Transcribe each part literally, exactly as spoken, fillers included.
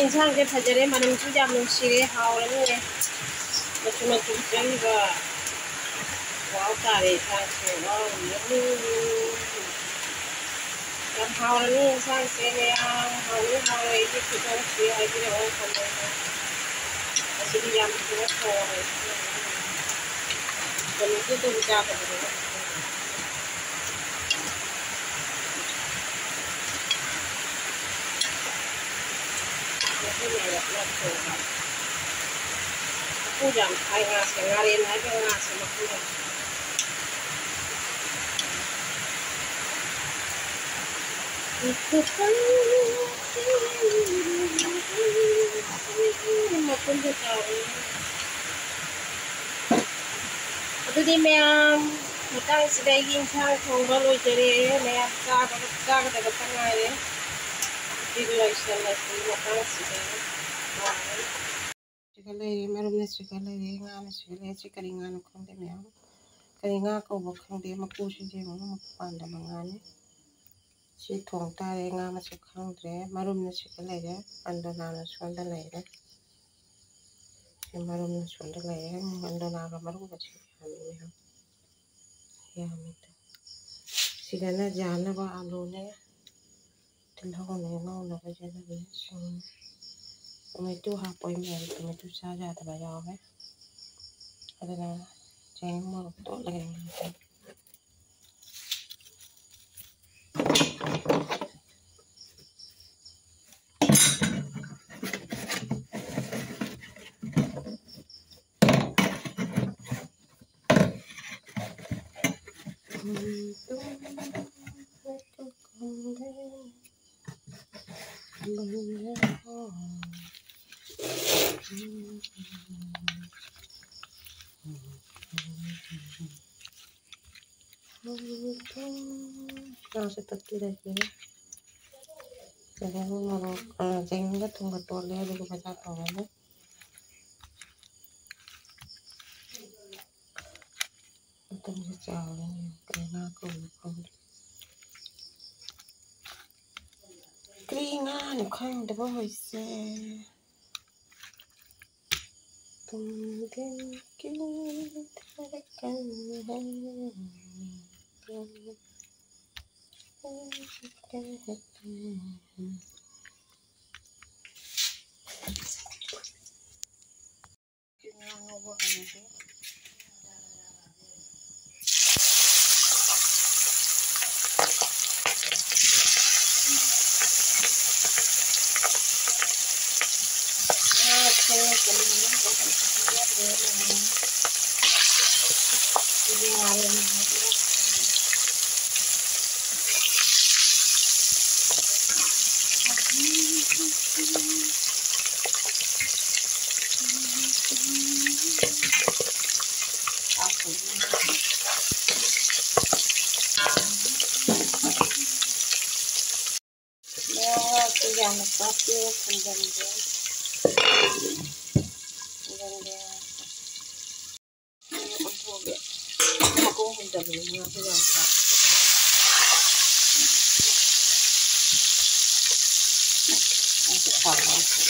ꯏꯟꯁꯥꯡꯁꯦ ꯐꯖꯔꯦ, ꯃꯅꯝꯁꯨ ꯌꯥꯝ ꯅꯨꯡꯁꯤꯔꯦ, ꯍꯥꯎꯔꯅꯤꯌꯦ꯫ ꯃꯆꯨ ꯃꯆꯨ ꯆꯪꯉꯤꯕ꯫ ꯋꯥꯎ ꯇꯥꯔꯦ ꯏꯟꯁꯥꯡꯁꯦ, ꯋꯥꯎ, ꯌꯝꯃꯤ꯫ ꯌꯥꯝ ꯍꯥꯎꯔꯅꯤ ꯏꯟꯁꯥꯡꯁꯦ ꯃꯌꯥꯝ, ꯍꯥꯎꯅꯤ ꯍꯥꯎꯔꯣꯏ ꯑꯩꯗꯤ ꯈꯪꯗ꯭ꯔꯦ, ꯍꯥꯏꯕꯤꯔꯛꯑꯣ ꯀꯃꯦꯟꯗ꯫ ꯑꯁꯤꯗꯤ ꯌꯥꯝ ꯊꯤꯅ ꯊꯣꯡꯉꯦ꯫ ꯀꯩꯅꯣꯁꯨ ꯑꯗꯨꯝ ꯆꯥꯗꯕꯅꯤꯅ꯫ ꯃꯀꯨ ꯌꯥꯝ ꯊꯥꯏ ꯉꯥꯁꯦ, ꯉꯥꯔꯦꯟ ꯍꯥꯏꯕ ꯉꯥꯁꯦ ꯃꯀꯨ ꯌꯥꯝ ꯊꯥꯏ꯫ ꯃꯈꯨꯝꯁꯦ ꯆꯥꯎꯋꯦ꯫ ꯑꯗꯨꯗꯤ ꯃꯌꯥꯝ, ꯃꯇꯥꯡꯁꯤꯗ ꯑꯩꯒꯤ ꯏꯟꯁꯥꯡ ꯊꯣꯡꯕ ꯂꯣꯏꯖꯔꯦ꯫ ꯃꯌꯥꯝ ꯆꯥꯕ, ꯆꯥꯒꯗꯕꯇ ꯉꯥꯏꯔꯦ꯫ ꯁꯤꯒ ꯂꯣꯏꯁꯤꯜꯂꯁꯤ ꯃꯇꯥꯡꯁꯤꯗ꯫ ꯁꯤꯒ ꯂꯩꯔꯦ, ꯃꯔꯨꯝꯅ ꯁꯤꯒ ꯂꯩꯔꯦ, ꯉꯥꯅ ꯁꯤꯒ ꯂꯩꯔꯦ꯫ ꯁꯤ ꯀꯔꯤ ꯉꯥꯅꯣ ꯈꯪꯗꯦ ꯃꯌꯥꯝ꯫ ꯀꯔꯤ ꯉꯥ ꯀꯧꯕ ꯈꯪꯗꯦ꯫ ꯃꯀꯨꯁꯤ ꯌꯦꯡꯉꯨ, ꯃꯀꯨ ꯄꯥꯟꯗꯕ ꯉꯥꯅꯤ꯫ ꯁꯤ ꯊꯣꯡ ꯇꯥꯔꯦ꯫ ꯉꯥ ꯃꯁꯛ ꯈꯪꯗ꯭ꯔꯦ꯫ ꯃꯔꯨꯝꯅ ꯁꯤꯗ ꯂꯩꯔꯦ, ꯑꯟꯗꯣꯅꯥꯅ ꯁꯣꯝꯗ ꯂꯩꯔꯦ꯫ ꯁꯤ ꯃꯔꯨꯝꯅ ꯁꯣꯝꯗ ꯂꯩꯔꯦ꯫ ꯑꯟꯗꯣꯅꯥꯒ ꯃꯔꯨꯝꯒꯁꯤ ꯌꯥꯝꯃꯤ ꯃꯌꯥꯝ꯫ ꯌꯥꯝꯃꯤꯗ꯫ ꯁꯤꯗꯅ ꯌꯥꯅꯕ ꯑꯂꯨꯅꯦ, ꯇꯤꯜꯍꯧꯅꯦ, ꯉꯧꯅꯕ ꯌꯦꯜꯍꯧꯅꯦ, ꯁꯤꯡ꯫ ꯇꯣꯃꯦꯇꯣ ꯍꯥꯞꯄꯣꯏ ꯃꯌꯥꯝ, ꯇꯣꯃꯦꯇꯣ ꯆꯥ ꯌꯥꯗꯕ ꯌꯥꯎꯋꯦ꯫ ꯑꯗꯨꯅ ꯆꯦꯡ ꯃꯣꯔꯣꯛ ꯇꯣꯠꯂꯒ ꯌꯦꯡꯉꯒꯦ꯫ ꯆꯥꯁꯦ ꯇꯠꯄꯤꯔꯒꯦ꯫ ꯆꯦꯡꯒꯨꯝ ꯃꯣꯔꯣꯛ, ꯑ, ꯆꯦꯡꯒꯨꯝꯒ ꯊꯨꯝꯒ ꯇꯣꯠꯂꯦ, ꯑꯗꯨꯒ ꯕꯖꯥꯔ ꯇꯧꯔꯅꯤ꯫ ꯃꯇꯨꯝꯁꯦ ꯆꯥꯎꯔꯦ, ꯀꯩ ꯉꯥ ꯀꯧꯕꯅꯣ ꯈꯪꯗꯦ꯫ ꯀꯔꯤ ꯉꯥꯅꯣ ꯈꯪꯗꯕ ꯍꯣꯏꯁꯦ꯫ ꯀꯝꯗꯦꯟꯀꯤ ꯊꯔꯀꯟ ꯉꯥ ꯉꯧꯕ ꯍꯧꯔꯒꯦ꯫ ꯉꯥꯁꯦ ꯀꯩꯅꯣ ꯁꯤꯗꯤ ꯉꯥꯔꯦ꯫ ꯉꯥꯁꯦ ꯌꯥꯝꯅ ꯀꯥꯞꯄꯦ, ꯊꯝꯖꯤꯟꯒꯦ꯫ ꯊꯝꯖꯤꯟꯒꯦ꯫ ꯑꯣꯟꯊꯣꯛꯑꯒꯦ꯫ ꯃꯈꯣꯡ ꯍꯟꯗꯕꯅꯤ ꯉꯥꯁꯦ ꯌꯥꯝ ꯀꯥꯞꯄꯦ꯫ ꯉꯥꯁꯦ ꯊꯥꯎ ꯉꯧꯁꯦ꯫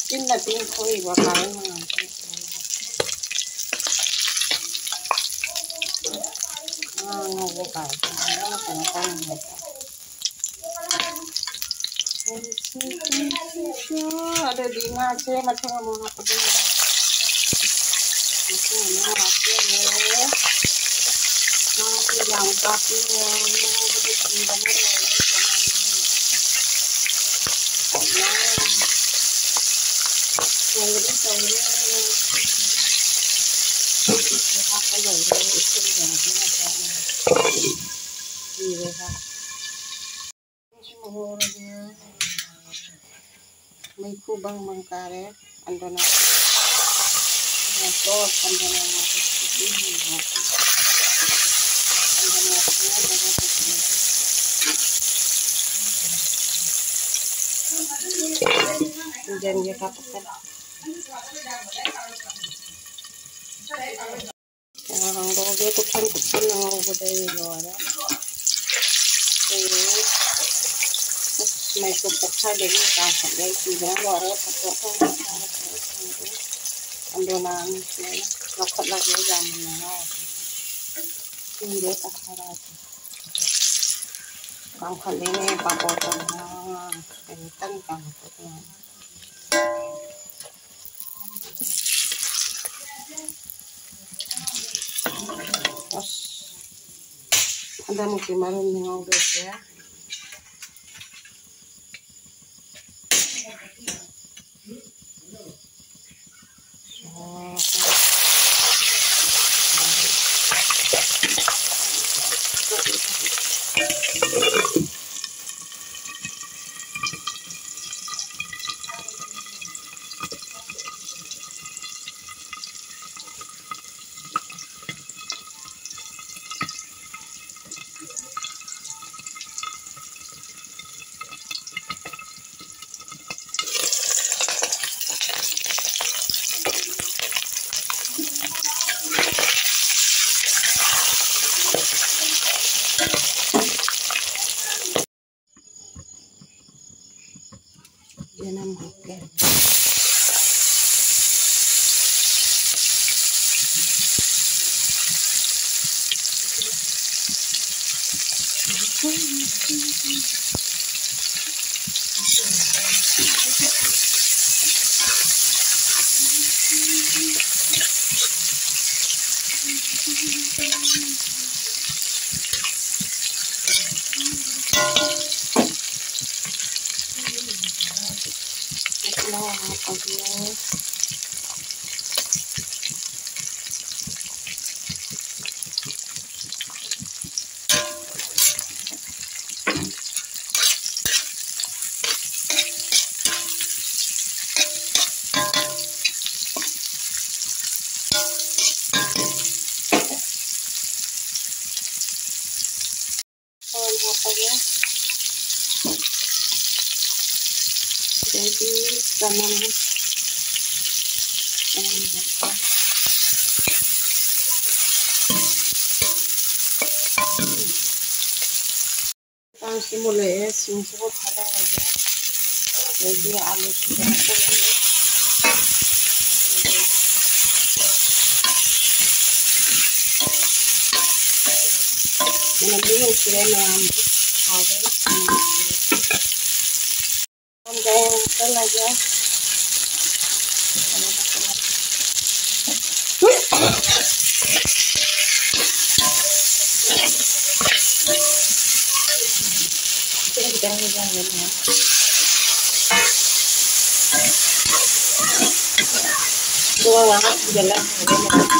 ꯆꯤꯟꯅ ꯇꯤꯡꯊꯣꯛꯏꯕ ꯀꯥꯔꯣꯠ ꯃꯉꯥꯜꯁꯦ꯫ ꯉꯥ ꯉꯧꯕ ꯀꯥꯏꯁꯦ ꯌꯥꯝꯅ ꯀꯩꯅꯣ ꯆꯥꯅꯤꯡꯉꯦ꯫ ꯑꯗꯨꯗꯤ ꯉꯥꯁꯦ ꯃꯊꯪ ꯑꯃꯨꯛ ꯍꯥꯞꯄꯒꯦ꯫ ꯃꯊꯪ ꯑꯃꯨꯛ ꯍꯥꯞꯆꯔꯦ꯫ ꯉꯥꯁꯦ ꯌꯥꯝ ꯀꯥꯞꯄꯤꯔꯦ꯫ ꯉꯧꯕꯗ ꯀꯤꯕꯅ ꯂꯣꯏꯔꯦ꯫ ꯊꯣꯡꯕꯗꯤ ꯇꯧꯔꯦ꯫ ꯍꯥꯞꯄ ꯂꯣꯏꯔꯦ꯫ ꯏꯁꯤꯡ ꯀꯤꯔꯦ ꯍꯥꯏ꯫ ꯃꯩꯈꯨ ꯕꯪ ꯕꯪ ꯀꯥꯔꯦ꯫ ꯑꯟꯗ꯭ꯔꯣꯅꯥ꯫ ꯏꯟꯖꯟꯁꯦ ꯀꯥꯞꯄꯛꯀꯅꯤ꯫ ꯀꯥꯡꯍꯧꯁꯦ ꯀꯨꯞꯁꯟ ꯀꯨꯞꯁꯟꯅ ꯉꯧꯕꯗꯩ ꯂꯣꯏꯔꯦ꯫ ꯑꯩ ꯑꯁ ꯃꯩꯀꯨꯞ ꯇꯛꯈꯥꯏꯗꯒꯤ ꯀꯥꯡꯍꯧ ꯂꯣꯏ ꯁꯤꯗꯅ ꯂꯣꯏꯔꯦ꯫ ꯐꯠꯇꯣꯛꯑꯒ ꯑꯗꯨꯅ ꯂꯧꯈꯠꯂꯒꯦ꯫ ꯌꯥꯝꯅ ꯉꯧꯔꯦ꯫ ꯁꯤꯔꯦ ꯇꯛꯈꯥꯏꯔꯛꯑꯗꯤ꯫ ꯀꯥꯝꯈꯠꯂꯤꯅꯦ ꯄꯥꯐꯣꯔ ꯇꯧꯅ꯫ ꯀꯩꯅꯣ ꯇꯟ ꯀꯥꯝꯈꯠꯄꯗꯣ꯫ ꯑꯁ, ꯍꯟꯗꯛꯃꯨꯛꯇꯤ ꯃꯔꯨꯝꯅꯤ ꯉꯧꯗꯣꯏꯁꯦ꯫ ꯑꯣ꯫ ꯌꯦꯅꯝ ꯍꯥꯞꯀꯦ꯫ ꯍꯥꯞꯄꯒꯦ꯫ ꯑꯗꯩꯗꯤ ꯆꯅꯝ꯫ ꯆꯅꯝ ꯍꯥꯞꯄ꯫ ꯃꯇꯥꯡꯁꯤ ꯃꯨꯜꯂꯛꯑꯦ, ꯁꯤꯡꯁꯤꯕꯨ ꯊꯥꯗꯔꯒꯦ꯫ ꯑꯗꯩꯗꯤ ꯑꯥꯂꯨꯁꯤꯁꯨ ꯍꯥꯞꯆꯤꯜꯂꯒꯦ꯫ ꯃꯅꯝꯗꯤ ꯅꯨꯡꯁꯤꯔꯦ ꯃꯌꯥꯝ꯫ ꯍꯥꯎꯔꯦ꯫ ꯍꯥꯞꯆꯤꯜꯂꯒꯦ꯫ ꯑꯗꯨꯒ ꯉꯥꯏꯍꯥꯛ ꯊꯝꯖꯤꯜꯂꯒ ꯊꯝꯒꯗꯕꯅꯤ꯫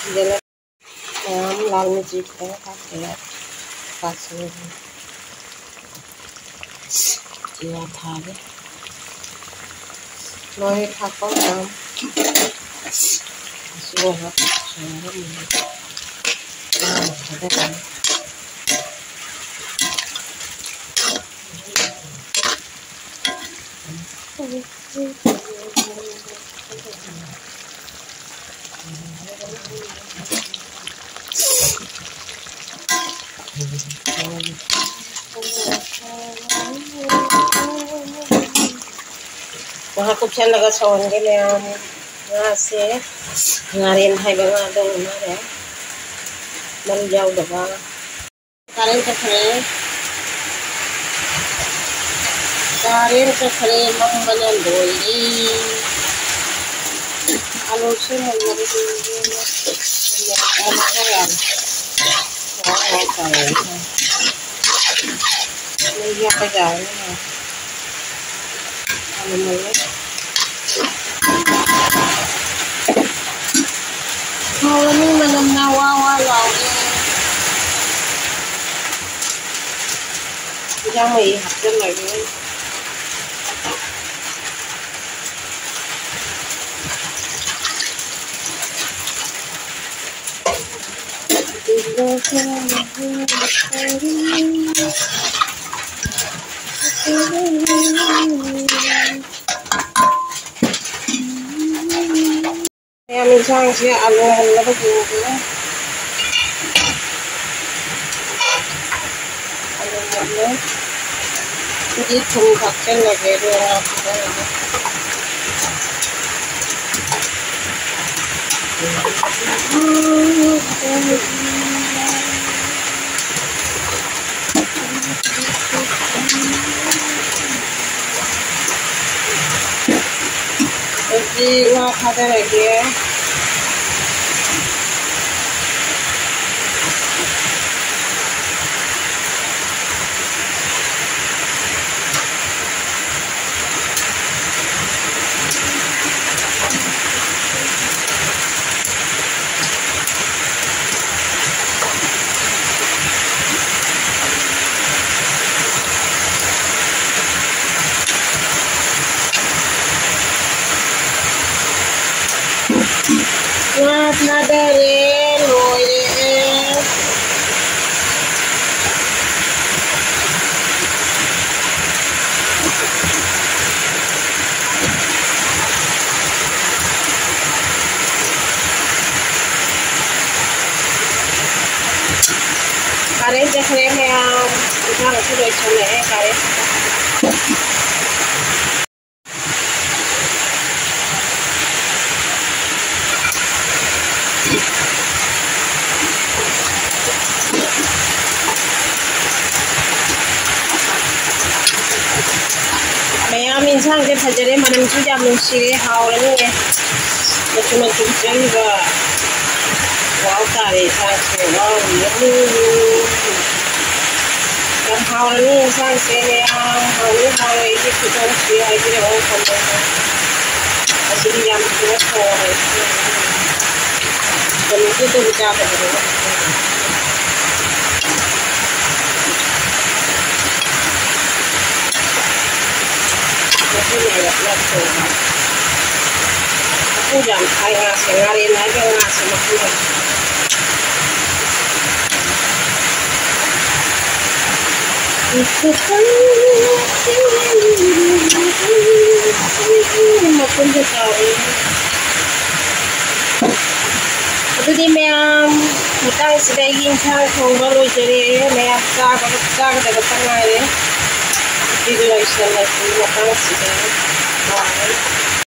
ꯊꯝꯖꯤꯜꯂ ꯃꯌꯥꯝ ꯂꯥꯜ ꯃꯆꯨ ꯈꯤꯇꯪ ꯍꯥꯞꯄꯒ ꯀꯥꯁꯜꯂꯒ ꯖꯤꯔꯥ ꯊꯥꯒꯦ꯫ ꯂꯣꯏꯔꯦ ꯊꯥꯛꯄ ꯃꯌꯥꯝ꯫ ꯃꯆꯨ ꯍꯥꯞꯄ ꯊꯥꯔꯒ ꯃꯨꯟꯅ ꯊꯥꯗꯔꯅꯤ꯫ ꯉꯥꯏꯍꯥꯛ ꯀꯨꯞꯁꯜꯂꯒ ꯁꯧꯍꯟꯒꯦ ꯃꯌꯥꯝ꯫ ꯉꯥꯁꯦ ꯉꯥꯔꯦꯟ ꯍꯥꯏꯕ ꯉꯥꯗꯣ ꯑꯣꯟꯅꯔꯦ, ꯃꯔꯨ ꯌꯥꯎꯗꯕ꯫ ꯀꯥꯔꯦꯟ ꯆꯠꯈ꯭ꯔꯦ꯫ ꯀꯥꯔꯦꯟ ꯆꯠꯈ꯭ꯔꯦ, ꯃꯝꯕꯅ ꯂꯣꯏꯔꯦ꯫ ꯑꯂꯨꯁꯦ ꯃꯨꯜꯂꯕꯗꯤ ꯃꯨꯜꯂꯦ, ꯈꯔ ꯌꯥꯝ ꯊꯣꯡꯉꯒ ꯇꯧꯔꯦ꯫ ꯃꯩ ꯌꯥꯛꯄ ꯌꯥꯔꯅꯤ꯫ ꯑꯂꯨ ꯃꯨꯜꯂꯦ꯫ ꯍꯥꯎꯔꯅꯤ, ꯃꯅꯝꯅ ꯋꯥ ꯋꯥ ꯂꯥꯎꯔꯦ꯫ ꯏꯟꯖꯥꯡ ꯃꯍꯤ ꯍꯥꯞꯆꯜꯂꯒꯦ꯫ ꯃꯌꯥꯝ ꯏꯟꯁꯥꯡꯁꯦ ꯑꯂꯨ ꯃꯨꯜꯂꯒ ꯌꯦꯡꯒꯦ꯫ ꯑꯂꯨ ꯃꯨꯜꯂꯦ꯫ ꯑꯗꯨꯗꯤ ꯊꯨꯝ ꯊꯥꯛꯆꯜꯂꯒꯦ, ꯑꯗꯨꯒ ꯉꯥ ꯊꯥꯗꯔꯒꯦ꯫ ꯍꯧꯖꯤꯛ ꯉꯥ ꯊꯥꯗꯔꯒꯦ꯫ ꯉꯥ ꯊꯥꯗꯔꯦ, ꯂꯣꯏꯔꯦ꯫ ꯀꯥꯔꯦꯟ ꯆꯠꯈ꯭ꯔꯦ ꯃꯌꯥꯝ, ꯏꯟꯁꯥꯡꯁꯨ ꯂꯣꯏꯁꯜꯂꯛꯑꯦ, ꯀꯥꯔꯦꯟ꯫ ꯃꯌꯥꯝ, ꯏꯟꯁꯥꯡꯁꯦ ꯐꯖꯔꯦ, ꯃꯅꯝꯁꯨ ꯌꯥꯝ ꯅꯨꯡꯁꯤꯔꯦ, ꯍꯥꯎꯔꯅꯤꯌꯦ꯫ ꯃꯆꯨ ꯃꯆꯨ ꯆꯪꯕ꯫ ꯋꯥꯎ ꯇꯥꯔꯦ ꯏꯟꯁꯥꯡꯁꯦ, ꯋꯥꯎ꯫ ꯌꯥꯝ ꯍꯥꯎꯔꯅꯤ ꯏꯟꯁꯥꯡꯁꯦ ꯃꯌꯥꯝ, ꯍꯥꯎꯅꯤ ꯍꯥꯎꯔꯣꯏ ꯑꯩꯒꯤ ꯈꯨꯊꯣꯡꯁꯤ ꯍꯥꯏꯕꯤꯔꯛꯑꯣ comment꯫ ꯑꯁꯤꯗꯤ ꯌꯥꯝ ꯊꯤꯅ ꯊꯣꯡꯉꯦ꯫ ꯀꯩꯅꯣꯁꯨ ꯑꯗꯨꯝ ꯆꯥꯗꯕꯅꯤꯅ꯫ ꯃꯀꯨ ꯌꯥꯝ ꯊꯥꯏ ꯉꯥꯁꯦ, ꯉꯥꯔꯦꯟ ꯍꯥꯏꯕ ꯉꯥꯁꯦ ꯃꯀꯨ ꯌꯥꯝ ꯊꯥꯏ꯫ ꯃꯈꯨꯝꯁꯦ ꯆꯥꯎꯋꯦ꯫ ꯑꯗꯨꯗꯤ ꯃꯌꯥꯝ, ꯃꯇꯥꯡꯁꯤꯗ ꯑꯩꯒꯤ ꯏꯟꯁꯥꯡ ꯊꯣꯡꯕ ꯂꯣꯏꯖꯔꯦ꯫ ꯃꯌꯥꯝ ꯆꯥꯕ, ꯆꯥꯒꯗꯕꯇ ꯉꯥꯏꯔꯦ꯫ ꯁꯤꯒ ꯂꯣꯏꯁꯤꯜꯂꯁꯤ ꯃꯇꯥꯡꯁꯤꯗ꯫ ꯕꯥꯏ꯫